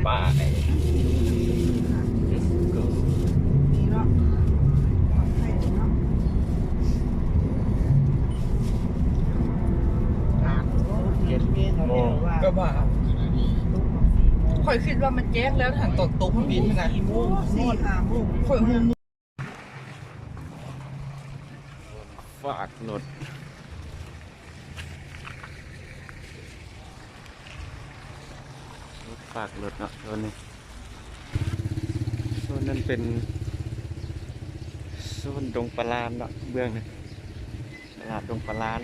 ໄປ Let's go ນີ້ເນາະ ປອດໄພເນາະ ເຈັດໂມງ ກໍວ່າ ຂ້ອຍຄິດວ່າມັນແຈ້ງແລ້ວ ຫັ້ນຕອນຕົກມັນບິນຫັ້ນນະ ສີ່ໂມງ ສີ່ຫ້າໂມງ ຂ້ອຍຮູ້ ຝາກລົດ ລົດຝາກລົດເນາະ ໂຊນນີ້ ໂຊນນັ້ນເປັນໂຊນດົງປະລານເນາະ ເບື້ອງນີ້ ຕະຫຼາດດົງປະລານ.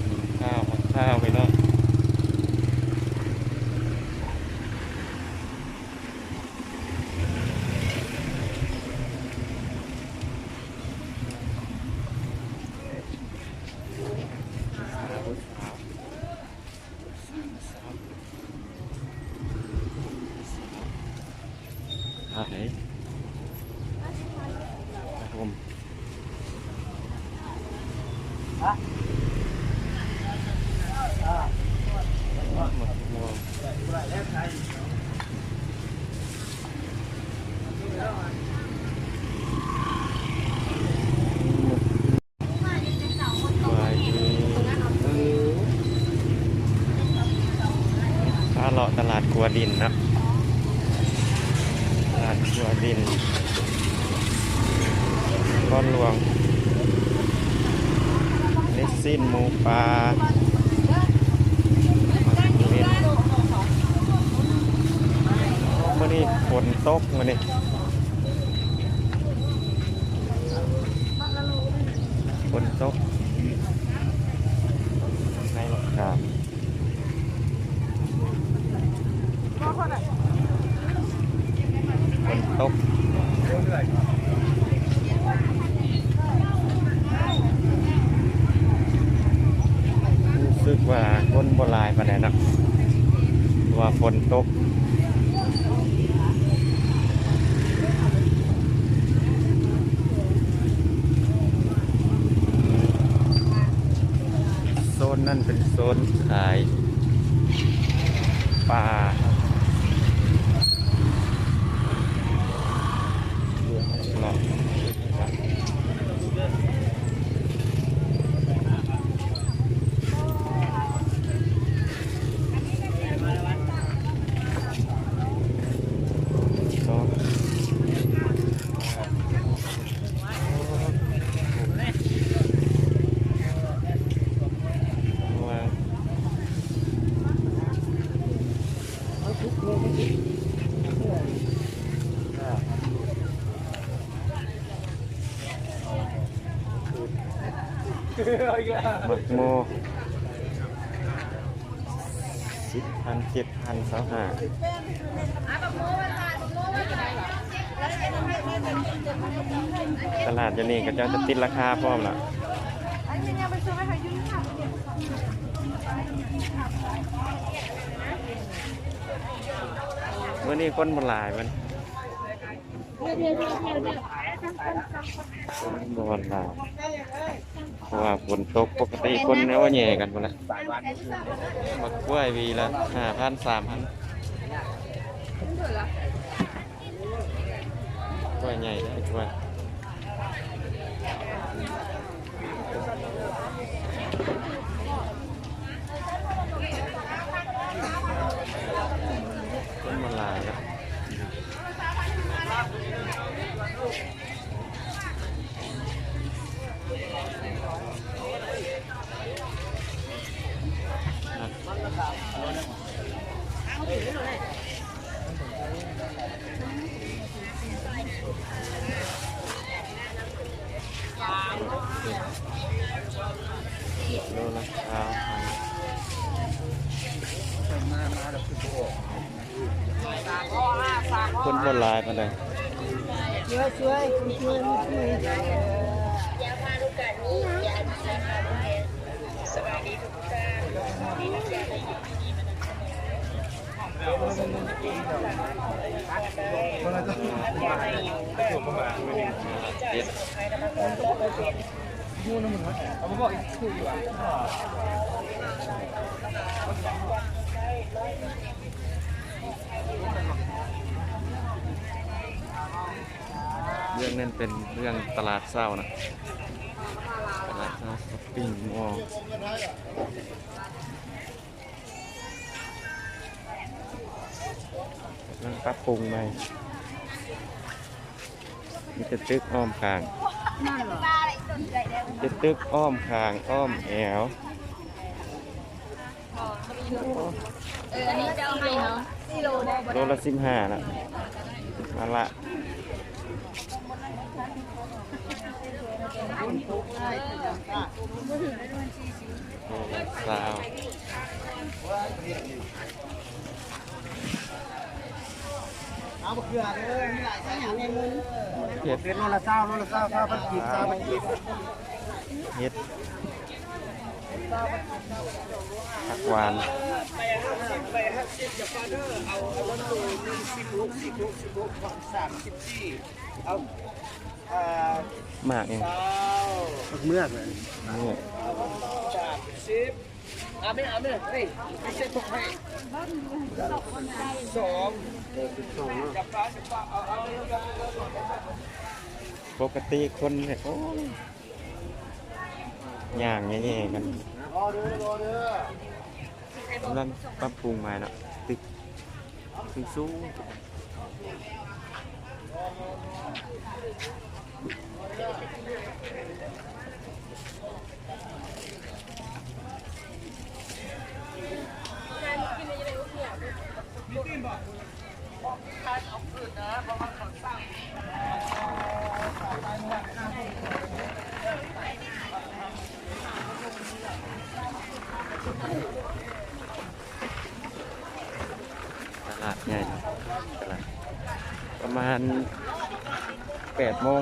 ກິນເຂົ້າ ກິນເຂົ້າໄປເນາະ. ພາເລາະຕະຫຼາດຂົວດິນເນາະ ຕະຫຼາດຂົວດິນ ຄອນຫຼວງ ເປັນຊີ້ນໝູປາ ມື້ນີ້ຝົນຕົກ ມື້ນີ້ ຝົນຕົກ ໃນລົດຂາມ ຝົນຕົກ ຮູ້ສຶກວ່າຄົນບໍ່ຫຼາຍປານໃດເນາະ ເພາະວ່າຝົນຕົກ. ໂຊນນັ້ນເປັນໂຊນຂາຍປາເນາະ. ໝາກໂມ ສິບພັນ ເຈັດພັນ ຊາວຫ້າ ຕະຫຼາດຢູ່ນີ້ເຂົາເຈົ້າຈະຕິດລາຄາພ້ອມລະ ມື້ນີ້ຄົນບໍ່ຫຼາຍ ມື້ນີ້ ບໍ່ວ່າ ເພາະວ່າຝົນຕົກ ປົກກະຕິຄົນແນວແຍ່ກັນພຸ້ນແຫຼະ. ໝາກກ້ວຍຫວີລະຫ້າພັນ ສາມພັນ ກ້ວຍໃຫຍ່ເດ້ ກ້ວຍ. ຄົນມາຫຼາຍເນາະ. ໂລລະຊາວພັນ ຄົນບໍ່ຫຼາຍປານໃດ. ສະບາຍດີທຸກທ່ານ. ເຮັດ ເບື້ອງນັ້ນເປັນເບື້ອງຕະຫຼາດເຊົ້ານະ ຕະຫຼາດເຊົ້າຊັອບປິງມໍລ ກຳລັງປັບປຸງໃໝ່ ມີແຕ່ຕຶກອ້ອມຂ້າງ ແຕ່ຕຶກອ້ອມຂ້າງອ້ອມແອວ. ເອີ ອັນນີ້ເຈົ້າໃຫ້ເຮົາ ໂລລະສິບຫ້ານະ ມາລະ ໂລລະຊາວ. ເອົາບັກເຂືອເດີ ມີຫຼາຍຊະຫຍັງແດ່ມຸນ ເຫັດ ເປັນໂລລະຊາວ ໂລລະຊາວ ຊາວພັນກີບ ຊາວພັນກີບ ເຫັດ ຜັກຫວານ ແປດຫ້າສິບ ແປດຫ້າສິບ ຢ່າປາເດີ ເອົາ ເອົາໂລໜຶ່ງ ສິບຫົກ ສິບຫົກ ສິບຫົກ ສາມສິບສີ່ ເອົາ ອ່າ ໝາກຫຍັງ ຊາວ ໝາກເມືອກ ເມືອກ ສາມສິບ ອາແມ່ ອາແມ່ ເອີຍ ໄປເຊັດພວກໃຫ້ ສອງ ຢ່າປາ ຢ່າປາ ເອົາ ເອົາ ເອົາ ປົກກະຕິຄົນເຮັດ ໂອ້ຍ ຍ່າງແຍ່ໆກັນ ກຳລັງປັບປຸງໃໝ່ເນາະ ຕຶກ ສູງໆ ຕະຫຼາດໃຫຍ່ ຕະຫຼາດ ປະມານແປດໂມງ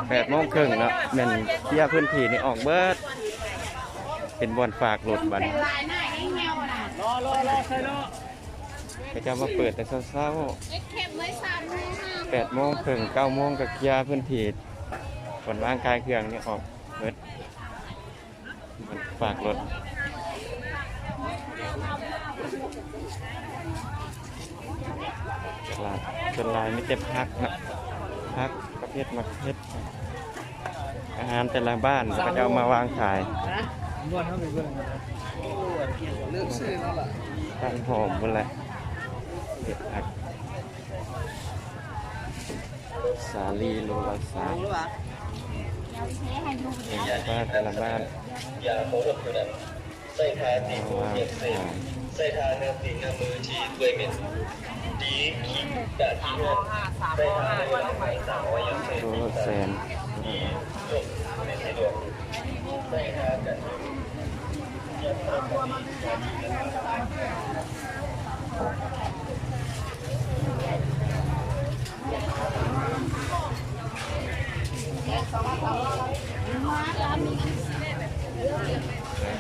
ແປດໂມງເຄິ່ງເນາະ ແມ່ນເຄຍພື້ນທີ່ນີ້ອອກເບິດ ເປັນບ່ອນຝາກລົດບັດນີ້ ເຂົາເຈົ້າມາເປີດແຕ່ເຊົ້າໆ ແປດໂມງເຄິ່ງ ເກົ້າໂມງກໍເຄຍພື້ນທີ່ ບ່ອນວາງຂາຍເຄື່ອງນີ້ອອກເບິດ. ຝາກລົດ ຕະຫຼາດສ່ວນຫຼາຍມີແຕ່ຜັກເນາະ ຜັກ ປະເພດໝາກເຫັດ ອາຫານແຕ່ລະບ້ານເຂົາເຈົ້າເອົາມາວາງຂາຍ ຕັ້ງຫອມພຸ້ນແຫຼະ ເຫັດຜັກ. ສາລີໂລລະຊາວ ເຫັນວ່າແຕ່ລະບ້ານ ໂລລະແສນ.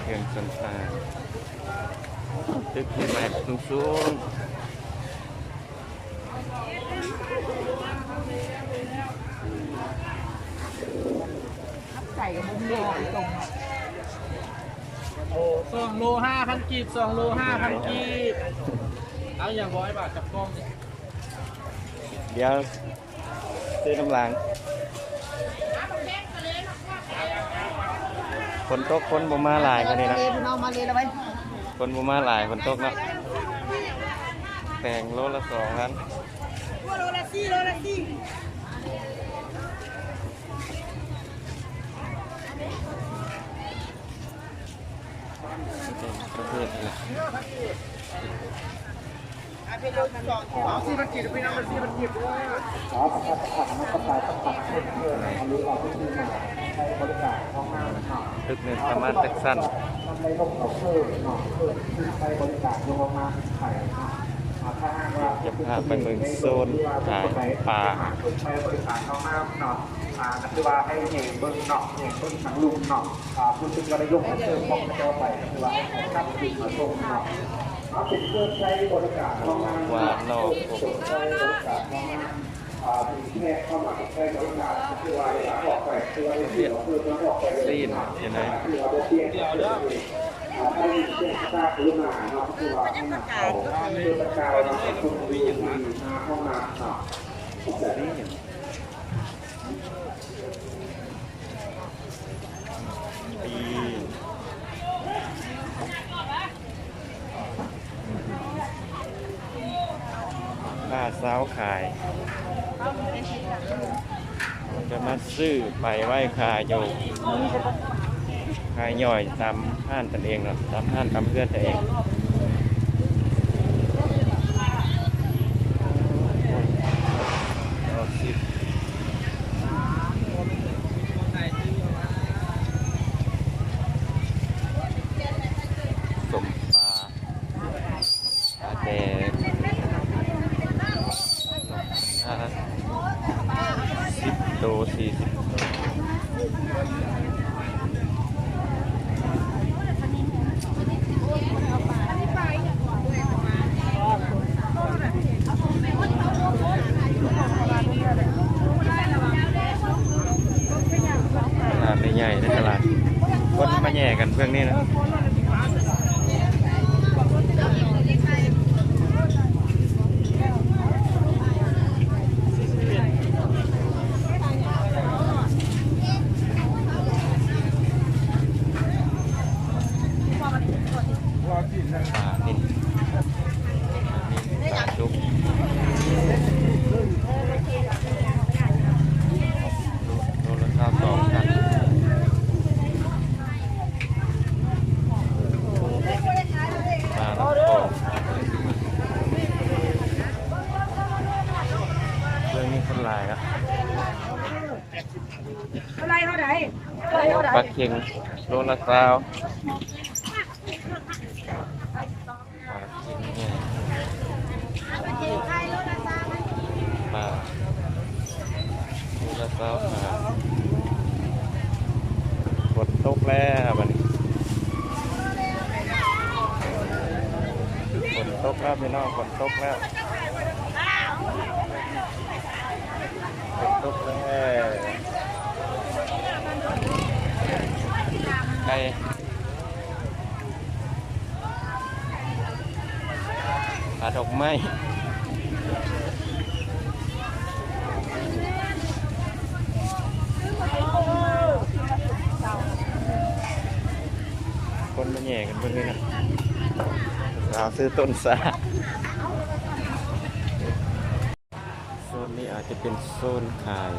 ເຄື່ອງສຳອາງ ຕຶກໃໝ່ໆສູງໆ. ໃສ່ກັບບໍ່ມີ ສອງໂລຫ້າພັນກີບ ສອງໂລຫ້າພັນກີບ ເອົາຫຍັງ ຮ້ອຍບາດ ຈັບກ້ອງນີ້ ດຽວຊື້ນ້ຳລາງ ຝົນຕົກ ຄົນບໍ່ມາຫຼາຍມື້ນີ້ນະ ຄົນບໍ່ມາຫຼາຍ ຝົນຕົກເນາະ ແຕງໂລລະສອງພັນ ໂລລະສີ່ ໂລລະສີ່. ເປັນປະເພດນີ້ແຫຼະ ເອົາສີ່ພັນກີບ ພີ່ນ້ອງ ເອົາສີ່ພັນກີບເດີ. ຕຶກໜຶ່ງປະມານຈັກຊັ້ນ ຈະພາໄປເບິ່ງໂຊນຂາຍປາ. ອ່າ ກໍຄືວ່າໃຫ້ແຍງເບິ່ງເນາະ ແຍງເບິ່ງທາງລຸ່ມເນາະ ອ່າ ຮູ້ສຶກວ່າໄດ້ລົງເຊີງຂອງເຂົາເຈົ້າໄປ ກໍຄືວ່າໃຫ້ເຂົາກັບຄືນມາສົ່ງເນາະ. ກວາດລອບ ຊີ້ນຢູ່ໃນ ຄ້າຊາວຂາຍ ຈະມາຊື້ໄປໄວ້ຂາຍຢູ່ ຂາຍຍ່ອຍຕາມຮ້ານຕົນເອງເນາະ ຕາມຮ້ານຕາມເຮືອນຕົນເອງ. ສົ້ມປາ ປາແດກ ສິບໂຕ ສີ່ສິບໂຕ. ຕະຫຼາດໃຫຍ່ໆ ໃນຕະຫຼາດ ຄົນມາແຍ່ກັນເບື້ອງນີ້ນະ. ປານິນ ປານິນ ປາດຸກ ໂລລະຊາວສອງພັນ. ປາລະຄອງ ເບື້ອງນີ້ຄົນຫຼາຍເນາະ. ເທົ່າໃດ ເທົ່າໃດ ເທົ່າໃດ? ປາເຄັງໂລລະຊາວ. ປາເຄັງໃຫຍ່ ປາໂລລະຊາວຫ້າ. ຝົນຕົກແລ້ວບັດນີ້ ຝົນຕົກແລ້ວພີ່ນ້ອງ ຝົນຕົກແລ້ວ. ໄກ່ ປາດອກໄມ້ ຄົນມາແຍ່ກັນເບິ່ງນີ້ນະ ສາວຊື້ຕົ້ນຊາ. ໂຊນນີ້ອາດຈະເປັນໂຊນຂາຍ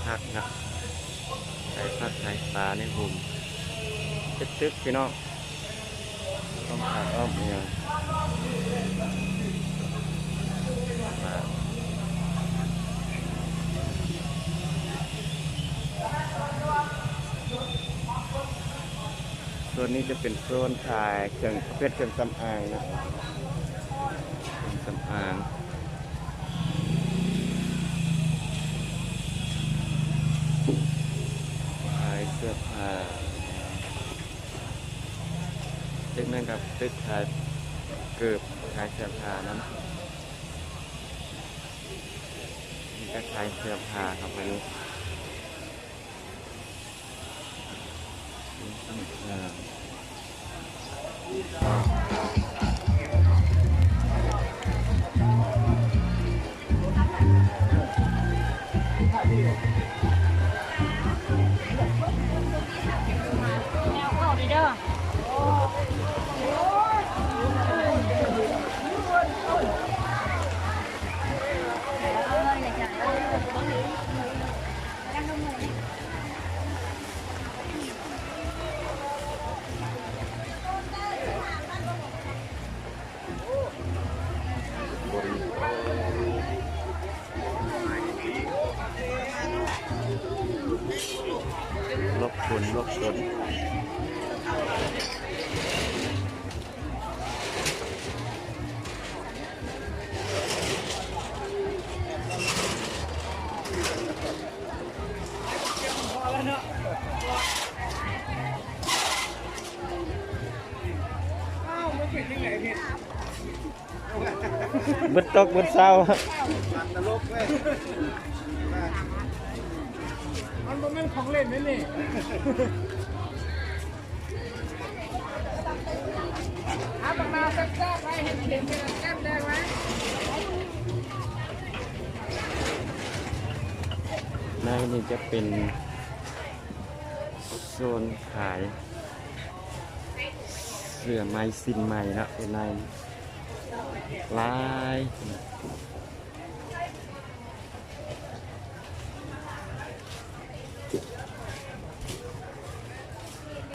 ຜັກນະ ຂາຍຜັກຂາຍປາໃນໂຮມ ເປັນຕຶກພີ່ນ້ອງ ອ້ອມຂ້າງອ້ອມອີ່ຫຍັງ. ໂຊນນີ້ຈະເປັນໂຊນຂາຍເຄື່ອງ ປະເພດເຄື່ອງສຳອາງນະ ເຄື່ອງສຳອາງ ຂາຍເສື້ອຜ້າ. ຕຶກນັ້ນກໍຕຶກຂາຍເກີບ ຂາຍເສື້ອຜ້ານຳ ນີ້ກໍຂາຍເສື້ອຜ້າເຂົ້າໄປນີ້. ຫຼົບຝົນ ຫຼົບຝົນ. ອ້າວ ມ ເບິດຕົກເບິດເຊົາ ມັນບໍ່ແມ່ນຂອງເລ່ນເດ້ນີ້. ເອົາບັກນາວແຊບໆໄວ້ ເຫັນເຫັນແກ້ມແດງໄວ້. ໃນນີ້ຈະເປັນໂຊນຂາຍເສື້ອໃໝ່ສິ້ນໃໝ່ເນາະ ເປັນໃນຫຼາຍ.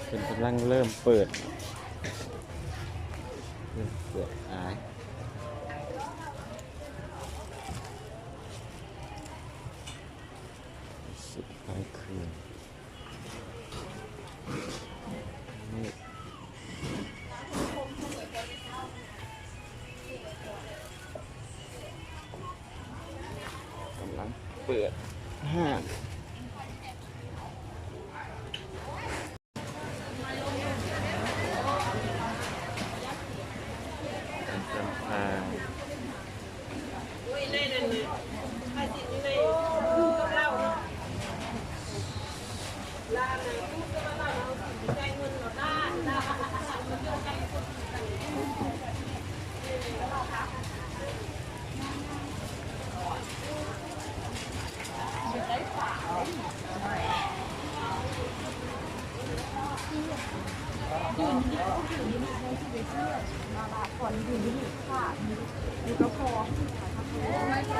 ເພິ່ນກຳລັງເລີ່ມເປີດ ເລີ່ມເປີດຂາຍ ສຸດທ້າຍຄືນ ກຳລັງເປີດຮ້ານ.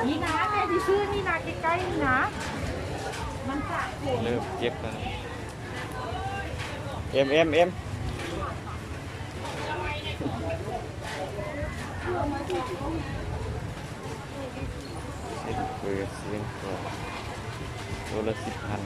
ນີ້ນະ ແມ່ຊິຊື້ນີ້ນະ ໃກ້ໆນີ້ນະ ມັນຈະ ເລີ່ມເກັບແລ້ວນະ ເອັມ ເອັມ ເອັມ ເສັ້ນເປີດ ເສັ້ນກອງ ໂລລະສິບພັນ.